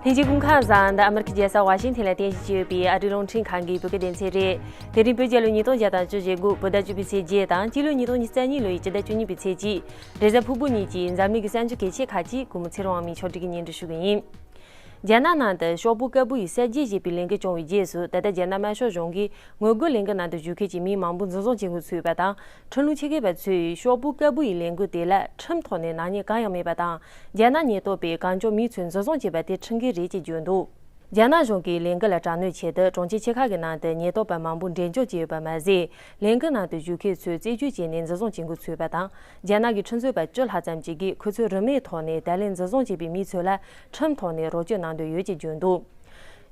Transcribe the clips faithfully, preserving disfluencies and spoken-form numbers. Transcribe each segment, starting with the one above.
ལྷན་རྒྱས་སྐུ་ཁམས་བཟང་། འདི་ཨ་མི་རི་ཀའི་རྒྱལ་ས་ཝ་ཤིང་ཐན་ལ་རྟེན་གཞི་བྱས་ཡོད་པའི་ཨ་རིའི་རླུང་འཕྲིན་ཁང་གི་བོད་སྐད་སྡེ་ཚན་རེད། དེ་རིང་བོད་རྒྱལ་ལོ་ཉིས་སྟོང་བརྒྱ་དང་བཅུ་ཞེ་དགུ། བོད་ཟླ་བཅུ་པའི་ཚེས་བརྒྱད་དང་སྤྱི་ལོ་ཉིས་སྟོང་ཉི་ཤུ་རྩ་གཉིས་ལོའི་སྤྱི་ཟླ་བཅུ་གཉིས་པའི་ཚེས་གཅིག་རེས་གཟའ་ཕུར་བུ་ཉིན་གྱི་འཛམ་གླིང་གི་གསར་འགྱུར་གལ་ཆེ་ཁག་ཅིག་གུས་མོ་ཚེ་རིང་དབང་མོས་ཕྱོགས་སྒྲིག་གིས་སྙན་སྒྲོན་ཞུ་གི་ཡིན། རྒྱ་ནག་ནང་དུ་ཤོག་བུ་དཀར་པོ་ཡི་གསར་བརྗེ་ཞེས་པའི་ལས་འགུལ་བྱུང་བའི་རྗེས་སུ། ད་ལྟ་རྒྱ་ནག་དམར་ཤོག་གཞུང་གིས་ངོ་རྒོལ་ལས་འགུལ་ནང་དུ་ཞུགས་མཁན་གྱི་མི་མང་པོ་འཛིན་བཟུང་བྱེད་འགོ་ཚུགས་ཡོད་པ་དང་། ཁྲིམས་ལུགས་ཆེད་མཁས་པ་ཚོས་ཤོག་བུ་དཀར་པོ་ཡི་ལས་འགུལ་དེ་ལ་ཁྲིམས་ཐོག་ནས་ནག་ཉེས་གང་ཡང་མེད་པ་དང་། རྒྱ་ནག་ཉེན་རྟོག་པས་གང་བྱུང་མི་ཚོ་འཛིན་བཟུང་བྱས་པ་དེ་ཁྲིམས་འགལ་རེད་ཅེས་བརྗོད་འདུག་རྒྱ་ནག་གཞུང་གིས་ལས་འགུལ་ལ་དྲག་གནོན་བྱས་ཏེ། གྲོང་ཁྱེར་ཆེ་ཁག་གི་ནང་དུ་ཉེན་རྟོག་པ་མང་པོ་འགྲེམས་འཇོག་བྱས་ཡོད་པ་མ་ཟད། ལས་འགུལ་ནང་དུ་ཞུགས་མཁན་ཚོ་རྩིས་སྤྲོད་བྱས་ནས་འཛིན་བཟུང་བྱེད་འགོ་ཚུགས་པ་དང་། རྒྱ་ནག་གི་ཁྲིམས་རྩོད་པ་བཅུ་ལྷག་ཙམ་ཞིག་གིས་ཁོ་ཚོས་རིན་མེད་ཐོག་ནས་ད་ལན་འཛིན་བཟུང་བྱས་པའི་མི་ཚོ་ལ་ཁྲིམས་ཐོག་ནས་རོགས་སྐྱོར་གནང་འདོད་ཡོད་ཅེས་བརྗོད་འདུག་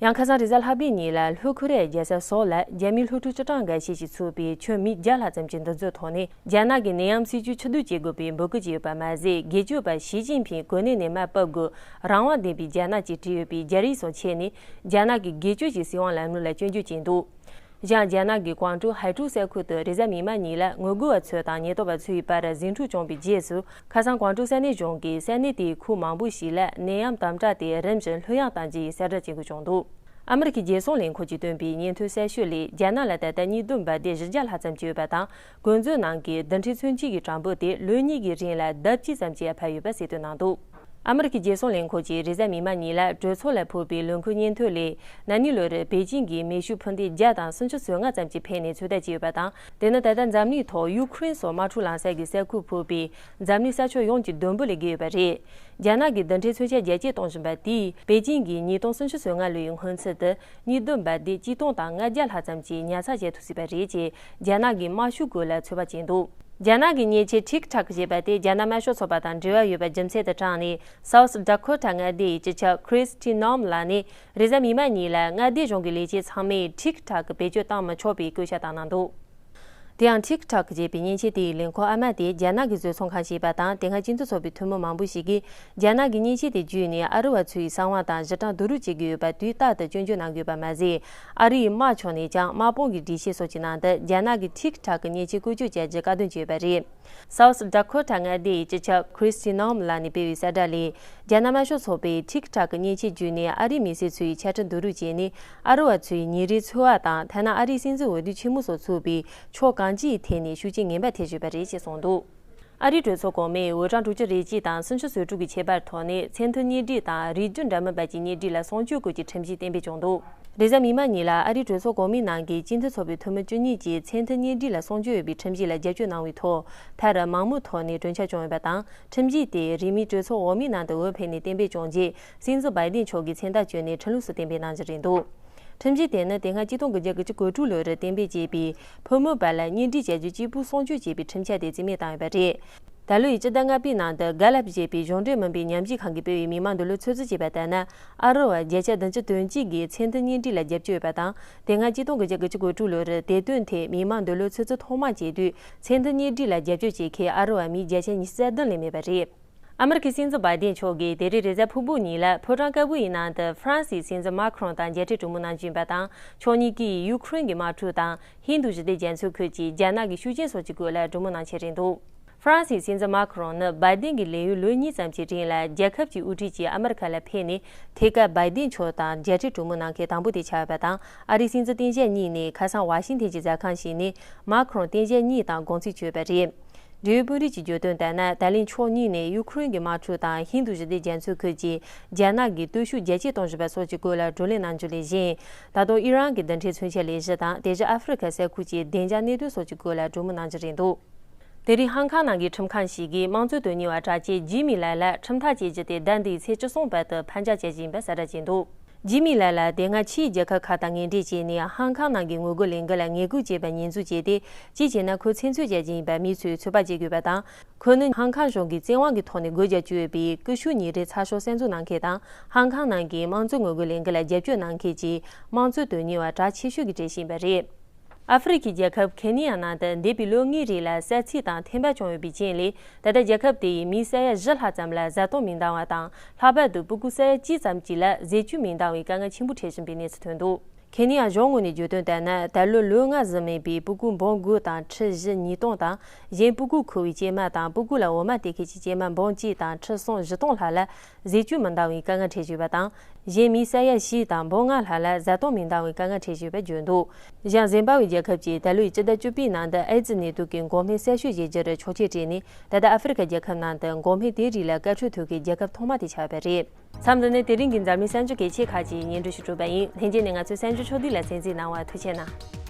ཡང་ཁ་སང་རེས་གཟའ་ལྷག་པའི་ཉིན་ལ་ལྷོ་ཁོ་རེ་ཡའི་རྒྱལ་ས་སོལ་ལ་རྒྱ་མིའི་སློབ་ཕྲུག་སྤྱི་གྲངས་འགའ་ཤས་ཤིག་ཚུད་པའི་ཁྱོན་མི་བརྒྱ་ལྷག་ཙམ་གྱི་འདུ་འཛོམས་ཐོག་ནས། རྒྱ་ནག་གི་ནད་ཡམས་སྲིད་ཇུས་ཕྱིར་བསྡུ་བྱེད་དགོས་པའི་འབོད་སྐུལ་བྱས་ཡོད་པ་མ་ཟད། སྒེར་གཅོད་པ་ཞི་ཅིན་ཕིང་གོ་གནས་ནས་མར་ཕབ་དགོས། རང་དབང་ལྡན་པའི་རྒྱ་ནག་ཅེས་བྲིས་ཡོད་པའི་རྒྱ་རིགས་སོགས་ཕྱེས་ནས། རྒྱ་ནག་གི་སྒེར་གཅོད་ཀྱི་སྲིད་དབང་ལམ་ལུགས་ལ་སྐྱོན་བརྗོད་བྱས་འདུག་གཞན། རྒྱ་ནག་གི་ཀོང་ཀྲོའུ་ཧའེ་ཀྲོའུ་ས་ཁུལ་དུ་རེས་གཟའ་མིག་དམར་ཉིན་ལ་ངོ་རྒོལ་བ་ཚོ་དང་ཉེན་རྟོག་པ་ཚོའི་བར་ཟིང་འཁྲུག་བྱུང་བའི་རྗེས་སུ། ཁ་སང་ཀོང་ཀྲོའུ་ས་གནས་གཞུང་གིས་ས་གནས་དེའི་ཁུལ་མང་པོ་ཞིག་ལ་ནད་ཡམས་དམ་དྲག་དེ་རིམ་བཞིན་ལྷོད་ཡངས་གཏོང་རྒྱུའི་གསལ་བསྒྲགས་བྱེད་འགོ་བྱུང་འདུག་ཨ་མི་རི་ཀའི་རྒྱལ་སྲུང་ལས་ཁུངས་ཀྱིས་བཏོན་པའི་སྙན་ཐོ་གསར་ཤོས་ལས། རྒྱ་ནག་ལ་ད་ལྟ་གཉིས་སྡོམ་འབར་མདེལ་བཞི་བརྒྱ་ལྷག་ཙམ་ཅིག་ཡོད་པ་དང་། གོ་མཛོད་ནང་གི་རྡུལ་ཕྲན་མཚོན་ཆའི་གྲངས་འབོར་དེ་ལོ་གཉིས་ཀྱི་རིང་ལ་ལྡབ་གཅིག་ཙམ་ཞིག་འཕར་ཡོད་པ་གསལ་སྟོན་གནང་འདུག་ཨ་མི་རི་ཀའི་རྒྱལ་སྲུང་ལས་ཁུངས་ཀྱིས་རེས་གཟའ་མིག་དམར་ཉིན་ལ་གྲོས་ཚོགས་ལ་ཕུལ་བའི་ལས་འགུལ་སྙན་ཐོ་ལས། ན་ནིང་ལོར་པེ་ཅིང་གིས་མེ་ཤུགས་འཕུར་མདེལ་བརྒྱ་དང་སུམ་ཅུ་སོ་ལྔ་ཙམ་ཞིག་འཕེན་ནས་ཚོད་ལྟ་བྱས་ཡོད་པ་དང་། དེ་ནི་ད་ལྟ་འཛམ་གླིང་ཐོག་ཡུ་ཁུ་རེན་སོགས་དམག་འཁྲུག་ལངས་ས་གི་ས་ཁུལ་ཕུད་པའི་འཛམ་གླིང་ས་ཕྱོགས་ཡོངས་ཀྱི་བསྡོམས་འབོར་ལས་བརྒལ་ཡོད་པ་རེད། རྒྱ་ནག་གིས་རྡུལ་ཕྲན་མཚོན་ཆ་རྒྱ་སྐྱེད་གཏོང་བཞིན་པ་དེས། པེ་ཅིང་གིས་ཉིས་སྟོང་སུམ་ཅུ་སོ་ལྔ་ལོའི་སྔོན་ཚུད་དུ་གཉིས་སྡོམ་འབར་མདེལ་གཅིག་སྟོང་དང་ལྔ་བརྒྱ་ལྷག་ཙམ་གྱི་ཉར་ཚགས་བྱེད་ཐུབ་སྲིད་པ་རེད་ཅེས་རྒྱ་ནག་གི་དམར་ཤོག་སྐོར་ལ་ཚོད་དཔག་བྱས་འདུག་རྒྱ་ནག་གི་མཉེན་ཆས་ཊིག་ཊོག་ཅེས་པ་དེ་རྒྱ་ནག་དམར་ཤོག་ཚོགས་པ་དང་འབྲེལ་བ་ཡོད་པ་རྒྱུ་མཚན་དུ་དྲངས་ནས། སའུ་ཐི་ཌ་ཁོ་ཊ་མངའ་སྡེ་ཡི་སྤྱི་ཁྱབ་ཁྲིས་ཏི་ནོམ་ལགས་ནས་རེས་གཟའ་མིག་དམར་ཉིན་ལ་མངའ་སྡེ་གཞུང་གི་ལས་བྱེད་ཚང་མས་ཊིག་ཊོག་བེད་སྤྱོད་བཏང་མི་ཆོག་པའི་བཀོད་ཁྱབ་བཏང་གནང་འདུག་དེ་ཡང་ཊིག་ཊོག་ཅེས་པའི་མཉེན་ཆས་དེའི་ལས་ཁུངས་ཨ་མ་དེ་རྒྱ་ནག་གི་བཟོ་ཚོང་ཁང་ཞིག་ཡིན་པ་དང་། དེ་སྔ་སྤྱི་མཐུན་ཚོགས་པའི་འཐུས་མི་མང་པོ་ཞིག་གིས་རྒྱ་ནག་གི་མཉེན་ཆས་དེ་བརྒྱུད་ནས་ཨ་རི་བ་ཚོའི་གསང་བ་དང་གཞི་གྲངས་བསྡུ་རུབ་བྱེད་ཀྱི་ཡོད་པ་དུས་རྟག་ཏུ་སྐྱོན་བརྗོད་གནང་གི་ཡོད་པ་མ་ཟད། ཨ་རིའི་དམག་ཕྱོགས་ནས་ཀྱང་དམག་དཔུང་གི་སྒྲིག་གཞི་སོགས་ཀྱི་ནང་དུ་རྒྱ་ནག་གི་ཊིག་ཊོག་གི་མཉེན་ཆས་བཀོལ་སྤྱོད་བྱ་རྒྱུ་བཀག་སྡོམ་བྱས་ཡོད་པ་རེད། སའུ་ཐི་ཌ་ཁོ་ཊ་མངའ་སྡེ་ཡི་སྤྱི་ཁྱབ་ཁྲིས་ཏི་ནོམ་ལགས་ནས་སྤེལ་བའི་གསལ་བསྒྲགས་ལས། རྒྱ་ནག་དམར་ཤོག་ཚོགས་པས་ཊིག་ཊོག་གི་མཉེན་ཆས་བརྒྱུད་ནས་ཨ་རིའི་མི་སེར་ཚོའི་ཆ་འཕྲིན་བསྡུ་རུབ་བྱས་ནས། ཨ་རི་བ་ཚོའི་ཉིན་རེའི་འཚོ་བ་དང་། ཐ་ན་ཨ་རིའི་སྲིད་འཛིན་འོས་བསྡུ་ཆེན་མོ་སོགས་ཚུད་པའི་ཕྱོགས་གང་ཅིའི་ཐད་ནས་ཤུགས་རྐྱེན་ངན་པ་ཐེབས་ཡོད་པ་རེད་ཅེས་གསུངས་འདུག་ཨ་རིའི་གྲོས་ཚོགས་གོང་མས་འོས་གྲངས་དྲུག་ཅུ་རེ་གཅིག་དང་སུམ་ཅུ་སོ་དྲུག་གི་ཁྱད་པར་ཐོག་ནས་ཚད་མཐུན་གཉིས་སྒྲིལ་དང་རིགས་རྒྱུད་འདྲ་མིན་པ་གྱི་གཉིས་སྒྲིལ་ལ་སྲུང་སྐྱོབ་སྐོར་གྱི་ཁྲིམས་གཞི་གཏན་འབེབས་བྱུང་འདུག་རེས་གཟའ་མིག་དམར་ཉིན་ལ་ཨ་རིའི་གྲོས་ཚོགས་གོང་མའི་ནང་གི་སྤྱི་འཐུས་ཚོགས་པའི་འཐུས་མི་བཅུ་གཉིས་ཀྱིས་ཚད་མཐུན་གཉིས་སྒྲིལ་ལ་སྲུང་སྐྱོབ་ཡོད་པའི་ཁྲིམས་གཞི་ལ་རྒྱབ་སྐྱོར་གནང་བའི་ཐོག་མཐར་མང་མོས་ཐོག་ནས་གྲོས་འཆར་བྱུང་ཡོད་པ་དང་། ཁྲིམས་གཞི་དེ་རིང་མིན་གྲོས་ཚོགས་འོག་མའི་ནང་དུ་འོས་འཕེན་ནས་གཏན་འབེབས་བྱུང་རྗེས། སྲིད་འཛིན་བའི་ཌེན་མཆོག་གིས་མཚན་རྟགས་བསྐྱོན་ནས་ཁྲིམས་ལུགས་སུ་གཏན་འབེབས་གནང་རྒྱུ་རེད་འདུག་ཁྲིམས་གཞི་དེ་ནི་དེ་སྔ་ཆིག་སྟོང་དགུ་བརྒྱ་དགུ་བཅུ་གོ་དྲུག་ལོར་གཏན་འབེབས་བྱས་པའི་ཕོ་མོའི་བར་ལ་གཉེན་སྒྲིག་བྱ་རྒྱུ་གཅིག་པུ་སྲུང་སྐྱོབ་བྱེད་པའི་ཁྲིམས་འཆར་དེ་རྩིས་མེད་བཏང་ཡོད་པ་རེད། ད་ལོའི་སྤྱི་ཟླ་ལྔ་པའི་ནང་དུ་གྷ་ལབ་ཅེས་པའི་གཞུང་འབྲེལ་མིན་པའི་ཉམས་ཞིབ་ཁང་གིས་སྤེལ་བའི་མིག་དམར་འདོད་བློ་ཚོད་རྩིས་བྱས་པ་ལྟར་ན། ཨ་རི་བ་བརྒྱ་ཆ་བདུན་ཅུ་དོན་གཅིག་གིས་ཚད་མཐུན་གཉེན་སྒྲིག་ལ་རྒྱབ་སྐྱོར་ཡོད་པ་དང་། དེ་སྔ་ཆིག་སྟོང་དགུ་བརྒྱ་དགུ་བཅུ་གོ་དྲུག་ལོར་དེ་དོན་ཐད་མིག་དམར་འདོད་བློ་ཚོད་རྩིས་ཐོག་མ་བྱས་དུས། ཚད་མཐུན་གཉེན་སྒྲིག་ལ་རྒྱབ་སྐྱོར་བྱེད་མཁན་ཨ་རི་བ་མི་བརྒྱ་ཆ་ཉི་ཤུ་རྩ་བདུན་ལས་མེད་པ་རེད། ཨ་མི་རི་ཀའི་སྲིད་འཛིན་བའི་ཌེན་མཆོག་གིས་དེ་རིང་རེས་གཟའ་ཕུར་བུ་ཉིན་ལ་ཕོ་བྲང་དཀར་པོ་ཡི་ནང་དུ་ཧྥ་རན་སིའི་སྲིད་འཛིན་མཱ་ཁི་རོང་དང་མཇལ་འཕྲད་གྲོས་མོལ་གནང་རྒྱུ་ཡིན་པ་དང་། ཕྱོགས་གཉིས་ཀས་ཡུ་ཁུ་རེན་གྱི་དམག་འཁྲུག་དང་། ཧིན་རྡུ་ཞི་བདེ་རྒྱ་མཚོའི་ཁུལ་གྱི་རྒྱ་ནག་གི་ཤུགས་རྐྱེན་སོགས་ཀྱི་སྐོར་ལ་གྲོས་མོལ་གནང་ཆེད་རེད་འདུག་ཧྥ་རན་སིའི་སྲིད་འཛིན་མཱ་ཁི་རོང་ནི་བའི་ཌེན་གྱི་ལས་ཡུན་ལོ་གཉིས་ཙམ་གྱི་རིང་ལ་རྒྱལ་ཁབ་ཀྱི་དབུ་ཁྲིད་ཀྱིས་ཨ་མི་རི་ཁ་ལ་ཕེབས་ནས། ཐད་ཀར་བའི་ཌེན་མཆོག་དང་མཇལ་འཕྲད་གྲོས་མོལ་གནང་མཁན་དང་པོ་དེ་ཆགས་ཡོད་པ་དང་། ཨ་རིའི་སྲིད་འཛིན་སྟངས་དཔྱལ་གཉིས་ནས་ཁ་སང་ཝ་ཤིང་ཐན་གྱི་ཟ་ཁང་ཞིག་ནས་མཱ་ཁི་རོང་སྟངས་དཔྱལ་གཉིས་དང་དགོང་ཚིགས་མཇལ་བ་རེད། འབྲེལ་ཡོད་དཔོན་རིགས་ཀྱིས་བརྗོད་དོན་ལྟར་ན། ད་ལན་ཕྱོགས་གཉིས་ནས་ཡུ་ཁུ་རེན་གྱི་དམག་འཁྲུག་དང་ཧིན་རྡུ་ཞི་བདེ་རྒྱ་མཚོའི་ཁུལ་གྱི་རྒྱ་ནག་གི་སྟོབས་ཤུགས་རྒྱ་སྐྱེད་གཏོང་བཞིན་པ་སོགས་ཀྱི་སྐོར་ལ་བགྲོ་གླེང་གནང་རྒྱུ་ལས་གཞན། ད་དུང་ཨི་རན་གྱི་རྡུལ་ཕྲན་མཚོན་ཆའི་ལས་གཞི་དང་། དེ་བཞིན་ཨ་ཧྥེ་རི་ཁ་ས་ཁུལ་གྱི་བདེ་འཇགས་གནད་དོན་སོགས་ཀྱི་སྐོར་ལ་གྲོས་མོལ་གནང་རྒྱུ་རེད་འདུག་དེ་རིང་ཧང་ཀང་ནང་གི་ཁྲིམས་ཁང་ཞིག་གིས་དམངས་གཙོའི་དོན་གཉེར་བ་གྲགས་ཅན་ཇི་མི་ལའི་ལ་ཁྲིམས་ཐག་བཅད་རྒྱུ་དེ་ཟླ་འདིའི་ཚེས་བཅུ་གསུམ་བར་དུ་ཕར་འགྱངས་བྱ་རྒྱུ་ཡིན་པ་གསལ་བསྒྲགས་བྱས་འདུག་ཇི་མི་ལའི་ལ་དེ་སྔ་ཕྱིའི་རྒྱལ་ཁབ་ཁག་དང་ངན་འབྲེལ་བྱས་ནས་ཧང་ཀང་ནང་གི་ངོ་རྒོལ་ལས་འགུལ་ལ་ངན་སྐུལ་བྱས་པ་ཉེས་འཛུགས་བྱས་ཏེ། གཅིག་བྱས་ན་ཁོ་ཚེ་བཙོན་བྱ་རྒྱུ་ཡིན་པ་མི་ཚོས་ཚོད་དཔག་བྱེད་དགོས་པ་དང་། ཁོ་ནི་ཧང་ཀང་གཞུང་གིས་བཙན་དབང་གི་ཐོག་ནས་སྒོ་རྒྱག་བཅུག་ཡོད་པའི་ཀུ་ཤུ་ཉིན་རེའི་ཚགས་ཤོག་གསར་འཛུགས་གནང་མཁན་དང་། ཧང་ཀང་ནང་གི་དམངས་གཙོའི་ངོ་རྒོལ་ལས་འགུལ་ལ་རྒྱབ་སྐྱོར་གནང་མཁན་གྱི་དམངས་གཙོའི་དོན་གཉེར་བ་གྲགས་ཆེ་ཤོས་ཀྱི་གྲས་ཤིག་ཡིན་པ་རེད། ཨ་ཧྥེ་རི་ཁའི་རྒྱལ་ཁབ་ཁེ་ནི་ཡ་ནང་དུ་འདས་པའི་ལོ་ལྔའི་རིང་ལ་ས་ཚིགས་དང་ཐན་པ་བྱུང་ཡོད་པའི་རྐྱེན་ལས། ད་ལྟ་རྒྱལ་ཁབ་དེ་ཡི་མི་ས་ཡ་བཞི་ལྷག་ཙམ་ལ་བཟའ་བཏུང་མི་འདང་བ་དང་། ལྷག་པར་དུ་སྤུ་གུ་ས་ཡ་གཅིག་ཙམ་གྱིས་ལ་ཟས་བཅུད་མི་འདང་བའི་དཀའ་ངལ་ཆེན་པོ་འཕྲད་བཞིན་པའི་གནས་ཚུལ་ཐོན་འདུག་ཁེ་ནི་ཡ་གཞུང་ངོས་ནས་བརྗོད་དོན་ལྟར་ན། ད་ལོ་ལོ་ལྔ་ཟིན་མེད་པའི་སྤུ་གུ་འབུམ་དགུ་དང་ཁྲི་བཞི་ཉིས་སྟོང་དང་། གཞན་སྤུ་གུ་ཁུར་བའི་སྐྱེས་མ་དང་སྤུ་གུ་ལ་འོ་མ་སྟེར་མཁན་གྱི་སྐྱེས་མ་འབུམ་གཅིག་དང་ཁྲི་སུམ་བཞི་སྟོང་ལྷག་ལ་ཟས་བཅུད་མི་འདང་བའི་དཀའ་ངལ་འཕྲད་བཞིན་པ་དང་། གཞན་མི་ས་ཡ་བཞི་དང་འབུམ་ལྔ་ལྷག་ལ་བཟའ་བཏུང་མི་འདང་བའི་དཀའ་ངལ་འཕྲད་བཞིན་པ་བརྗོད་འདུག་གཞན་ཟིམ་པ་ཝེ་རྒྱལ་ཁབ་ཀྱིས་ད་ལོའི་སྤྱི་ཟླ་བཅུ་པའི་ནང་དུ་ཨེ་ཙི་ནད་དུག་གི་འགོག་སྨན་གསལ་ཤོས་བྱེད་རྒྱུར་ཆོག་མཆན་སྤྲད་ནས། ད་ལྟ་ཨ་ཧྥེ་རི་ཁ་རྒྱལ་ཁབ་ནང་དུ་འགོག་སྨན་དེའི་རིགས་ལ་བཀའ་འཁྲོལ་ཐུབ་མཁན་རྒྱལ་ཁབ་ཐོག་མ་དེ་ཆགས་པ་རེད། མཚམས་འདི་ནས་དེ་རིང་གི་འཛམ་གླིང་གསར་འགྱུར་གལ་ཆེ་ཁག་ཅིག་སྙན་སྒྲོན་ཞུ་གྲུབ་པ་ཡིན། ལྷན་རྒྱས་ནས་ང་ཚོའི་གསར་འགྱུར་ཕྱོགས་བསྡུས་ལ་གསན་གཟིགས་གནང་བར་ཐུགས་རྗེ་གནང་།